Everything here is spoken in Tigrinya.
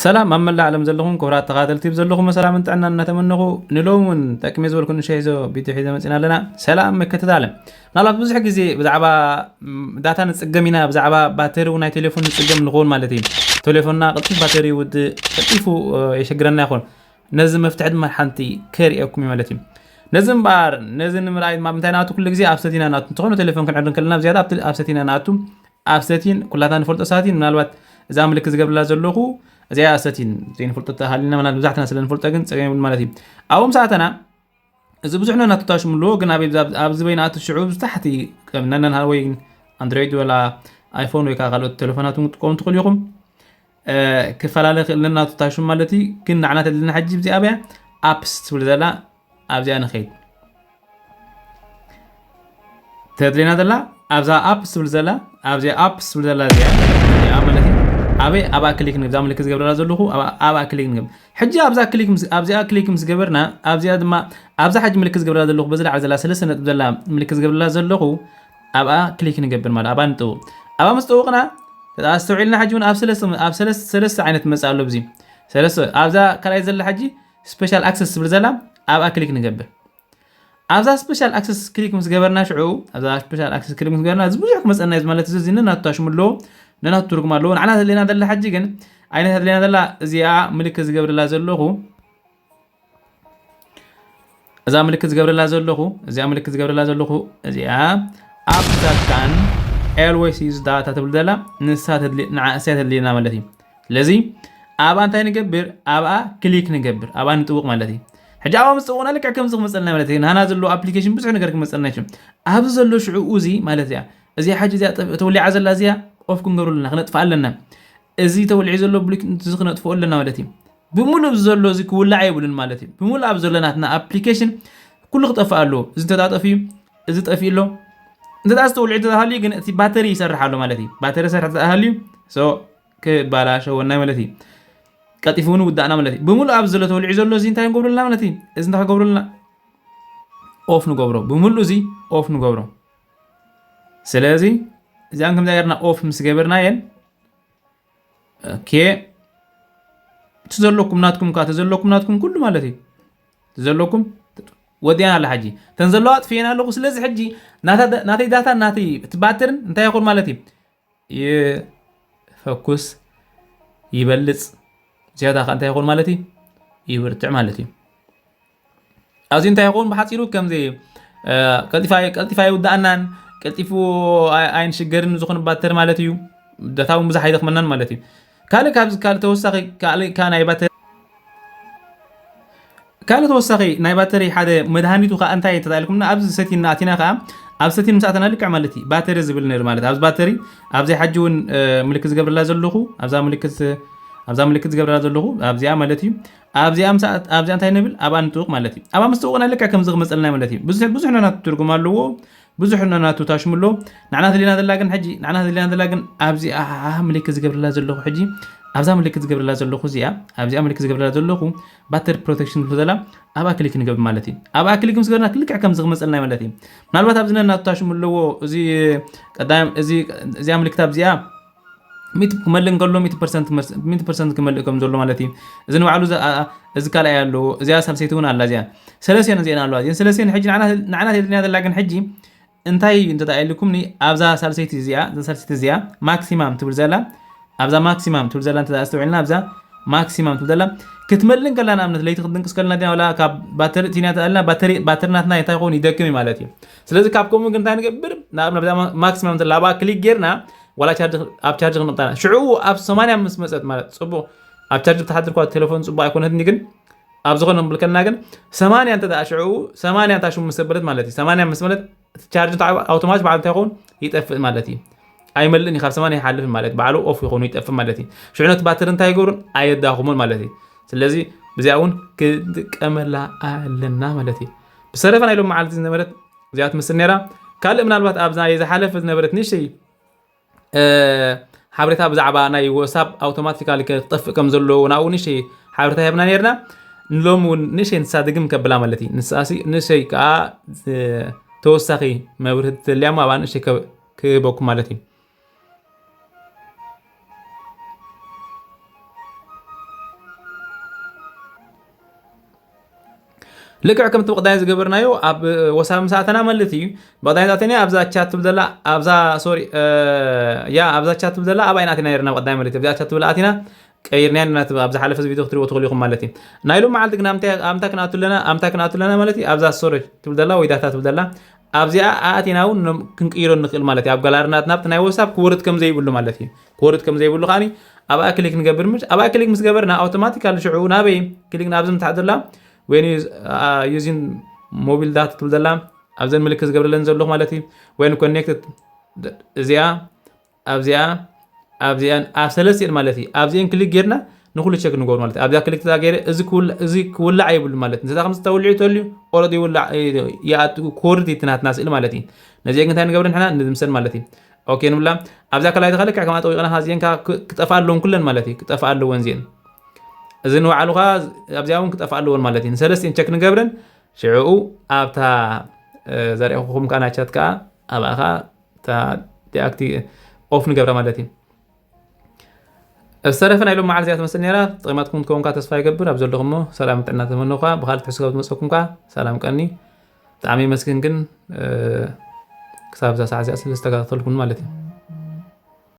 ሰላም ኣብ መላእ ዓለም ዘለኹም ክቡራት ተኻተልቲ፣ ብዘለኹም ሰላምን ጥዕናን እናተመነኹ፣ ንሎሚ እውን ጠቅሚ ዝበልኩ ንእሽቶ ሒዞ ቪድዮ ሒዘ መፂና ኣለና። ሰላም ምክትታል። ምናልባት ብዙሕ ግዜ ብዛዕባ ም፣ ዳታ ንፅገም ኢና፣ ብዛዕባ ባተሪ እውን ናይ ቴሌፎን ንፅገም ንኸውን ማለት እዩ። ቴሌፎንና ቅልጢፍ ባተሪ ውድእ፣ ቅልጢፉ እ፣ የሸግረና ይኾን። ነዚ መፍትሒ ድማ ሓንቲ ከርእየኩም እዩ ማለት እዩ። ነዚ እምበኣር ነዚ ንምርኣይ ድማ ምንታይ ንኣቱ? ኩሉ ግዜ ኣብ ሰቲና ንኣቱ። እንተኾነ ቴሌፎን ክንዕድን ከለና ብዝያዳ ኣብቲ ኣብ ሰቲና ንኣቱ። ኣብ ሰቲን ኩላታ ንፈልጦ ሰቲን ምናልባት እዛ ምልክት ዝገብርላ ዘለኹ እዚኣ ሰቲን ዘይንፈልጦ ተሃሊና ምናልባት ብዛሕትና ስለ ንፈልጦ ግን ጸገም የብሉን ማለት እዩ። ኣብኡ ምስ ኣተና እዚ ብዙሕ ነናቱ ታሽሙ ኣለዎ፣ ግን ኣበይ ብዛ- ኣብዚ በይና ኣቱ ሽዑ ብታሕቲ ከም ነነን ሃወይ ኣንድሮይድ ወላ ኣይፎን ወይ ከዓ ካልኦት ቴሌፎናት እውን ክትጥቀሙ ትኽእሉ ኢኹም። እ፣ ክፈላለ ክእል ነናቱ ታሽሙ ማለት እዩ። ግን ንዓና ተድልና ሕጂ ብዚኣ ኣብያ ኣፕስ ትብል ዘላ ኣብዚኣ ንኸይድ። ተድልና ዘላ ኣብዛ ኣፕስ ትብል ዘላ ኣብዚኣ ኣፕስ ትብል ዘላ እዚኣ እዚኣ ማለት እዩ። ኣበይ ኣብኣ ክሊክ ንግብ እዛ ምልክት ዝገብረላ ዘለኹ ኣብኣ- ኣብኣ ክሊክ ንግብ። ሕጂ ኣብዛ ክሊክ ምስ ኣብዚኣ ክሊክ ምስ ገበርና ኣብዚኣ ድማ ኣብዛ ሕጂ ምልክት ዝገብረላ ዘለኹ በዚ ላዕሊ ዘላ ሰለስተ ነጥብ ዘላ ምልክት ዝገብረላ ዘለኹ ኣብኣ ክሊክ ንገብር ማለት ኣብኣ ንጥውቕ። ኣብኣ ምስ ጠውቕና ኣስተውዒልና ሕጂ እውን ኣብ ሰለስተ ኣብ ሰለስተ ሰለስተ ዓይነት መፅእ ኣሎ ብዚ ሰለስተ ኣብዛ ካልኣይ ዘላ ሕጂ ስፔሻል ኣክሰስ ትብል ዘላ ኣብኣ ክሊክ ንገብር። ኣብዛ ስፔሻል ኣክሰስ ክሊክ ምስ ገበርና ሽዑ ኣብዛ ስፔሻል ኣክሰስ ክሊክ ምስ ገበርና እዚ ብዙሕ ክመፀና እዩ ማለት እዚ ነናቱ ታሽሙ ኣለዎ፣ ነናቱ ትርጉም ኣለዎ። ንዓና ተድልየና ዘላ ሕጂ ግን ኣይነት ተድልየና ዘላ እዚኣ ምልክት ዝገብርላ ዘለኹ እዛ ምልክት ዝገብርላ ዘለኹ እዚኣ ምልክት ዝገብርላ ዘለኹ እዚኣ ኣብ ዳታን ኤልዌስ ዩዝ ዳታ ትብል ዘላ ንሳ ተድሊ- ንዓ እዚኣ ተድልየና ማለት እዩ። ስለዚ ኣብኣ እንታይ ንገብር? ኣብኣ ክሊክ ንገብር፣ ኣብኣ ንጥውቕ ማለት እዩ። ሕጂ ኣብኣ ምስ ጥውቕና ልክዕ ከምዚ ክመፀልና ማለት እዩ። ናና ዘሎ ኣፕሊኬሽን ብዙሕ ነገር ክመፀልና ይችል። ኣብዚ ዘሎ ሽዑ እዚ ማለት እያ እዚኣ ሕጂ እዚኣ ጠፍ- ተወሊዓ ዘላ እዚኣ ኦፍ ክንገብሩ ኣለና፣ ክነጥፍኣ ኣለና። እዚ ተወሊዑ ዘሎ ብሊክ እዚ ክነጥፍኦ ኣለና ማለት እዩ። ብምሉእ ኣብዚ ዘሎ እዚ ክውላዕ የብሉን ማለት እዩ። ብምሉእ ኣብ ዘሎ ናትና ኣፕሊኬሽን ኩሉ ክጠፍእ ኣለዎ። እዚ እንተጣጠፍ እዩ እዚ ጠፊኡ ኣሎ። እንተ ዝተውልዑ ተተሃልዩ ግን እቲ ባተሪ ይሰርሕ ኣሎ ማለት እዩ። ባተሪ ሰርሕ ተተሃልዩ ሶ ክባላሸወና ማለት እዩ። ቀጢፉ እውን ውዳእና ማለት እዩ። ብምሉእ ኣብ ዘሎ ተወሊዑ ዘሎ እዚ እንታይ ንገብረልና ማለት እዩ? እዚ እንታይ ክገብረልና? ኦፍ ንገብሮ። ብምሉእ እዚ ኦፍ ንገብሮ። ስለዚ እዚኣን ከምዚ ጌርና ኦፍ ምስ ገበርናየን ኦኬ እቲ ዘለኩም ናትኩም ከ እቲ ዘለኩም ናትኩም ኩሉ ማለት እዩ እቲ ዘለኩም ወዲኣን ኣላ ሕጂ እተን ዘለዋ ኣጥፍየን ኣለኹ። ስለዚ ሕጂ ናታ- ናተይ ዳታ ናተይ እቲ ባትርን እንታይ ይኹን ማለት እዩ ይፈኩስ ይበልፅ ዝያዳ ከ እንታይ ይኹን ማለት እዩ ይብርትዕ ማለት እዩ። ኣብዚ እንታይ ይኸውን ብሓፂሩ ከምዚ ቀልጢፋ ይውዳእናን ቀልጢፉ ኣይንሽገርን ዝኾነ ባተሪ ማለት እዩ። ደታ እውን ብዙሕ ኣይደኽመናን ማለት እዩ። ካልእ ካብዚ ካልእ ተወሳኺ ካልእ ካ ናይ ባተሪ ካልእ ተወሳኺ ናይ ባተሪ ሓደ መድሃኒቱ ከዓ እንታይ ተታልኩምና ኣብዚ ሰቲን ኣቲና ከዓ ኣብ ሰቲን ምስ ኣተና ልክዕ ማለት እዩ ባተሪ ዝብል ነይሩ ማለት ኣብዚ ባተሪ ኣብዚኣ ሕጂ እውን ምልክት ዝገብረላ ዘለኹ ኣብዛ ምልክት ኣብዛ ምልክት ዝገብረላ ዘለኹ ኣብዚኣ ማለት እዩ ኣብዚኣ ምስ ኣብዚኣ እንታይ ንብል ኣብኣ ንጥውቕ ማለት እዩ ኣብኣ ምስ ጥውቕና ልክዕ ከምዚ ክመፀልና ማለት እዩ ብዙሕ ብዙሕ ናናቱ ትርጉም ኣለዎ ብዙሕ ናናቱ ታሽሙ ኣሎ ንዓና ተሊና ዘላ ግን ሕጂ ንዓና ተሊና ዘላ ግን ኣብዚኣ ምልክት ዝገብረላ ዘለኹ ሕጂ ኣብዛ ምልክት ዝገብረላ ዘለኹ እዚኣ ኣብዚኣ ምልክት ዝገብረላ ዘለኹ ባተሪ ፕሮቴክሽን ትብሎ ዘላ ኣብኣ ክሊክ ንገብር ማለት እዩ ኣብኣ ክሊክ ምስ ገበርና ልክዕ ከምዚ ክመፀልና ማለት እዩ ምናልባት ኣብዚ ነናቱ ታሽሙ ኣለዎ እዚ ቀዳም እዚ እዚኣ ምልክት ኣብዚኣ ሚት ክመልእ እንከሎ ሚት ፐርሰንት መስ- ሚት ፐርሰንት ክመልእ ከም ዘሎ ማለት እዩ እዚ ንባዕሉ ዘ- ኣ- ኣ- እዚ ካልኣይ ኣለዎ እዚኣ ሳልሰይቲ እውን ኣላ እዚኣ ሰለስቲኦን እዚአን ኣለዋ እዚአን ሰለስቲኦን ሕጂ ንዓና ንዓና ተድልያ ዘላ ግን ሕጂ እንታይ እንተ ኢልኩምኒ ኣብዛ ሳልሰይቲ እዚኣ እዛ ሳልሰይቲ እዚኣ ማክሲማም ትብል ዘላ ኣብዛ ማክሲማም ትብል ዘላ እንተ ኣስተውዒልና ኣብዛ ማክሲማም ትብል ዘላ ክትመልእ እንከላ ንኣብነት ለይቲ ክትድንቅስ ከለና ዲና ወላ ካብ ባተሪ ቲና ተኣልና ባተሪ ባተሪ ናትና እንታይ ይኸውን ይደክም እዩ ማለት እዩ ስለዚ ካብ ከምኡ ግን እንታይ ንገብር ንኣብነት ኣብዛ ማክሲማም ዘላ ኣብኣ ክሊክ ጌርና ዋላ ቻርጅ ኣብ ቻርጅ ክንቕጣና ሽዑ ኣብ ሰማንያ ምስ መፀት ማለት ፅቡቕ ኣብ ቻርጅ ብትሓድር እኳ ቴሌፎን ፅቡቕ ኣይኮነትኒ ግን ኣብ ዝኾነ ክንብል ከለና ግን ሰማንያ እንተ ደኣ ሽዑ ሰማንያ እንታ ሽሙ ምስ ኣበለት ማለት እዩ ሰማንያ ምስ በለት እቲ ቻርጅ እንተ ኣውቶማቲክ ባዕሉ እንታይ ይኸውን ይጠፍእ ማለት እዩ ኣይመልእን እዩ ካብ ሰማንያ ይሓልፍ ማለት ባዕሉ ኦፍ ይኾኑ ይጠፍእ ማለት እዩ ሽዑ ነቲ ባተሪ እንታይ ይገብሩን ኣየዳኽሙን ማለት እዩ ስለዚ ብዚኣ እውን ክንጥቀመላ ኣለና ማለት እዩ ብሰረፈ ናይ ሎም መዓልቲ ዝነበረት እዚኣ ትመስል ነራ ካልእ ምናልባት ኣብዛ ዝሓለፈ ዝነበረት ንእሽተይ ሓበሬታ ብዛዕባ ናይ ወሳብ ኣውቶማቲካሊ ክጠፍእ ከም ዘለዎ ናብኡ ንእሽተይ ሓበሬታ ሂብና ነርና ንሎም እውን ንእሽተይ ንሳ ድግም ከብላ ማለት እዩ ንሳሲ ንእሽተይ ከዓ ተወሳኺ መብርህቲ ተልያሞ ኣብኣ ንእሽተይ ክህበኩም ማለት እዩ ልክዕ ከምቲ ብቕዳይ ዝገበርናዮ ኣብ ወሳብ ምስ ኣተና ማለት እዩ። ብቕዳይ ኣተና ኣብዛ ቻት ትብል ዘላ ኣብዛ ሶሪ ያ ኣብዛ ቻት ትብል ዘላ ኣብኣ ኢና ኣቲና ነርና። ብቕዳይ ማለት እዩ ኣብዛ ቻት ትብል ኣቲና ቀይርና ኢና። ኣብ ዝሓለፈ ቪድዮ ክትሪእዎ ትኽእሉ ኢኹም ማለት እዩ። ናይ ሎም መዓልቲ ግን ኣምታ ኣምታ ክንኣቱ ኣለና ኣምታ ክንኣቱ ኣለና ማለት እዩ። ኣብዛ ስቶሬጅ ትብል ዘላ ወይ ዳታ ትብል ዘላ ኣብዚኣ ኣቲና እውን ክንቅይሮ ንኽእል ማለት እዩ። ኣብ ጋላርናት ናብቲ ናይ ወሳብ ክወርድ ከም ዘይብሉ ማለት እዩ። ክወርድ ከም ዘይብሉ ከዓኒ ኣብኣ ክሊክ ንገብር። ምስ ኣብኣ ክሊክ ምስ ገበርና ኣውቶማቲካሊ ሽዑ ናበይ ክሊክ ናብዚ ምታሕ ዘላ ወይ using mobile data ትብል ዘላ ኣብዘን ምልክት ዝገብረለን ዘለኹ ማለት እዩ። ወይ ኮኔክት እዚኣ ኣብዚኣ ኣብዚኣን ኣብ ሰለስቲኤን ማለት እዩ። ኣብዚአን ክሊክ ጌርና ንኩሉ ቸክ ንገብሩ ማለት እዩ። ኣብዚኣ ክሊክ ተዛገይረ እዚ ክውላዕ የብሉ ማለት እንተ ከም ዝተውልዑ ተልዩ ኦረዲ ይውላዕ ይኣቱ ኮርድ ይትናትና ስእል ማለት እዩ። ነዚአን እንታይ ንገብረ ንሕና ንድምሰን ማለት እዩ። ኦኬ ንብላ ኣብዛ ከላይ ተኸልክዕ ከማ ጠዊቕና እዚአን ክጠፋ ኣለውን ኩለን ማለት እዩ። ክጠፋ ኣለወን እዚአን እዚ ንባዕሉ ኸዓ ኣብዚኣ እውን ክጠፋ ኣለወን ማለት እዩ። ንሰለስቲአን ቸክ ንገብረን ሽዕኡ ኣብታ ዘሪኹኹም ከኣ ናቻት ከኣ ኣብኣ ኸዓ ኦፍ ንገብራ ማለት እዩ። ዝተረፈ ናይ ሎም መዓል እዚኣ ትመስል ነራ። ጠቂማትኩም ትከውን ተስፋ ይገብር። ኣብ ዘለኹሞ ሰላም ጥዕና ተመነኳ። ብካልእ ትሕዝቶ ካብ ዝመፀኩም ከ ሰላም ቀኒ። ብጣዕሚ መስግን ግን ክሳብ እዛ ሰዓት እዚኣ ስለ ዝተከታተልኩም ማለት እዩ።